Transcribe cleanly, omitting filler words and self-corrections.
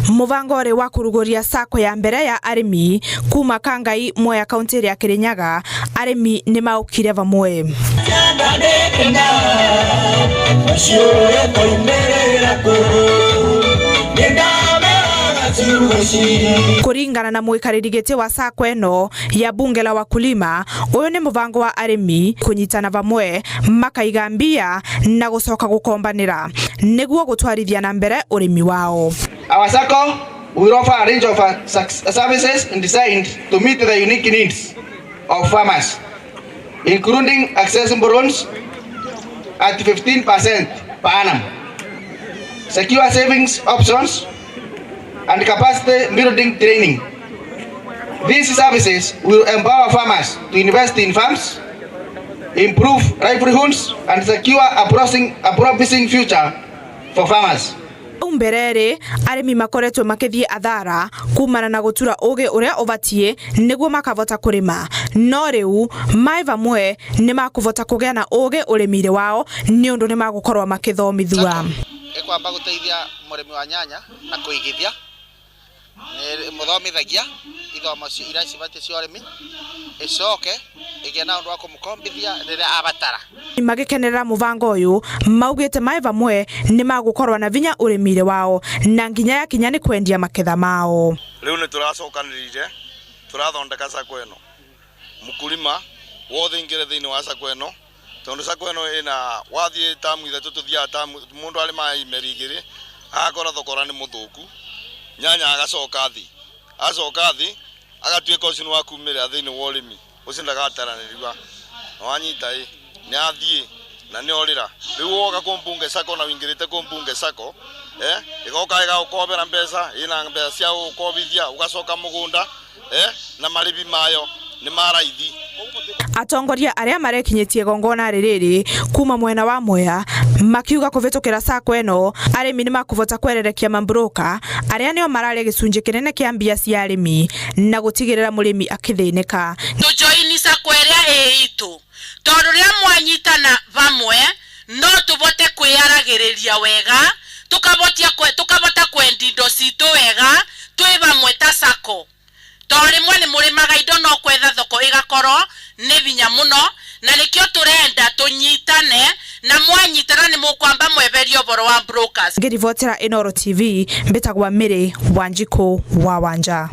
Mũbango ũrĩ wa kũrugũria sacco ya mbere ya arĩmi kuma Kangai Mwea kaunti ya Kirinyaga, arĩmi nĩ maũkire vamwe. Kũringana na mũikarĩri gĩtĩ wa sacco ĩno ya bunge la wakulima, ũyũ nĩ mũbango wa arĩmi kũnyitana vamwe makaiga mbia na gũcoka gũkombanĩra nĩguo gũtwarithia na mbere ũrĩmi wao. Our SACCO will offer a range of services designed to meet the unique needs of farmers, including accessible loans at 15% per annum, secure savings options, and capacity building training. These services will empower farmers to invest in farms, improve livelihoods, and secure a promising future for farmers. Hau mbere-rĩ, arĩmi makoretwo makĩthiĩ athara kumana na gũtura ũgĩ ũrĩa ũbatiĩ nĩguo makavota kũrĩma, no rĩu mai vamwe nĩ makũvota kũgĩa na ũgĩ ũrĩmi-inĩ wao nĩ ũndũ nĩ magũkorwo makĩthomithua. Ĩkwamba gũteithia mũrĩmi wa nyanya na kũigithia, nĩ mũthomithagia ithomo iria cibatiĩ cia ũrĩmi, ĩcoke ĩgĩe na ũndũ wa kũmũkombithia rĩrĩa abatara. Magĩkenerera mũbango ũyũ maugĩte mai vamwe nĩ magũkorwo na vinya ũrĩmi-inĩ wao na nginya yakinya nĩ kwendia maketha mao. Rĩu nĩ tũracokanĩrĩire tũrathondeka sacco ĩno, mũkulima wothe ingĩre thĩinĩ wa sacco ĩno, tondũ sacco ĩno ĩna wathiĩ tamu ithatũ tũthiaga tamu, mũndũ arĩmaga imeri igĩrĩ agakora thogora nĩ mũthũku, nyanya agacoka thĩ, acoka thĩ agatuĩka ũcio nĩ wa kumĩrĩra thĩinĩ wa ũrĩmi ũcio, ndagataranĩriwa na wanyita ĩ nĩ athiĩ na nĩ orĩra. Rĩu woka kũmbunge sacco na wingĩrĩte kũmbunge sacco, ĩgoka ĩgagũkobera mbeca, ĩna mbeca cia gũgũkobithia ũgacoka mũgũnda, na marĩbi mayo nĩ ma raithi. Atongoria arĩa marekinyĩtie igongona rĩrĩ kuma mwena wa Mwea makiuga kũvĩtũkĩra sacco ĩno arĩmi nĩ makũvota kwererekia mambũrũka arĩa nĩo mararĩa gĩcunjĩ kĩnene kĩa mbia cia arĩmi na gũtigĩrĩra mũrĩmi akĩthĩnĩka. Tũjoini sacco ĩrĩa ĩ itũ tondũ rĩrĩa mwanyitana vamwe no tũvote kwĩyaragĩrĩria wega, tũkavota kwendia indo citũ wega twĩ vamwe ta sacco, tondũ rĩmwe nĩ mũrĩmaga indo no kwetha thoko ĩgakorwo nĩ vinya mũno, na nĩkĩo tũrenda tũnyitane, na mwanyitana nĩ mũkwamba mweberie ũboro wa brokers. Ngĩribotera Inooro TV, mbĩtagwa Mary Wanjikũ wa Wanja.